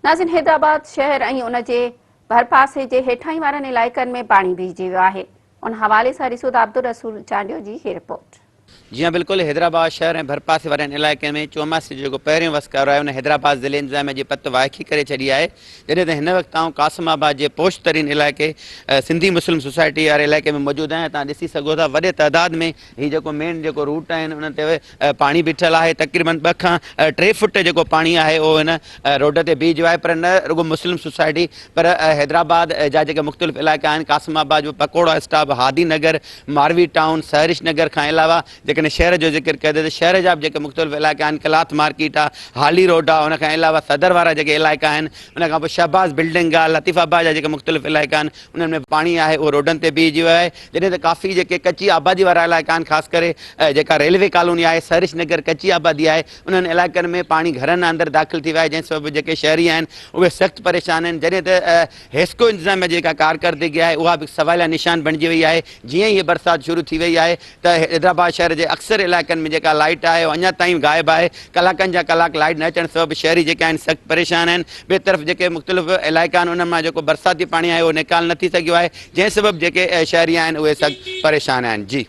ناظرين حيدرآباد شهر ۽ ان جي ڀرپاسي جي هيٺاهين وارن علائقن ۾ پاڻي بيهجي ويو آهي ان حوالي سان ڏسو ته عبدالرسول چانڊيو جي هي رپورٽ. جي ها بلڪل حيدرآباد شهر ۽ ڀرپاسي وارن علائقن ۾ چوماسي جو جيڪو پهريون وسڪارو آهي ان حيدرآباد ضلعي انتظاميه جي پت وائکي ڪري ڇڏي آهي جڏهن ته هن وقت آئون قاسم آباد جي پوش ترين علائقي سنڌي مسلم سوسائٽي واري علائقي ۾ موجود آهيان توهان ڏسي سگهو ٿا وڏي تعداد ۾ هي جيڪو مين جيڪو روٽ آهن ان تي پاڻي بيٺل آهي تقريبن ٻه کان ٽي فٽ جيڪو پاڻي آهي اهو هن روڊ تي بيهجي ويو آهي پر نه رڳو مسلم سوسائٽي پر حيدرآباد جا جيڪي مختلف علائقا آهن قاسم آباد جو پڪوڙا اسٽاپ هادي نگر ماروي ٽائون، سهرش نگر کان علاوه جيڪڏهن شهر جو ذڪر ڪجي ته شهر جا به جيڪي مختلف علائقا آهن ڪلاٿ مارڪيٽ آ، هالي روڊ آ، ان کان علاوه صدر وارا جيڪي علائقا آهن، ان کان پوء شهباز بلڊنگ آ، لطيف آباد جا جيڪي مختلف علائقا آهن انهن ۾ پاڻي آهي اهو روڊن تي بيهجي ويو آهي جڏهن ته ڪافي جيڪي ڪچي آبادي وارا علائقا آهن خاص ڪري جيڪا ريلوي ڪالوني آهي، سهرش نگر ڪچي آبادي آهي انهن علائقن ۾ پاڻي گهرن اندر داخل ٿي ويو آهي جنهن سبب جيڪي شهري آهن اهي سخت پريشان آهن جڏهن ته حيسڪو انتظاميه جي جيڪا ڪارڪردگي آهي اها به سواليه نشان بڻجي وئي آهي، جيئن ئي هي برسات شروع ٿي وئي آهي ته حيدرآباد شهر جي اڪثر علائقن ۾ جيڪا لائيٽ آهي اها اڃا تائين غائب آهي، ڪلاڪن جا ڪلاڪ لائيٽ نه اچڻ سبب شهري جيڪي آهن سخت پريشان آهن، ٻئي طرف جيڪي مختلف علائقا آهن انهن مان جيڪو برساتي پاڻي آهي اهو نيڪال نه ٿي سگهيو آهي، جنهن سبب جيڪي شهري آهن اهي سخت پريشان آهن. جي.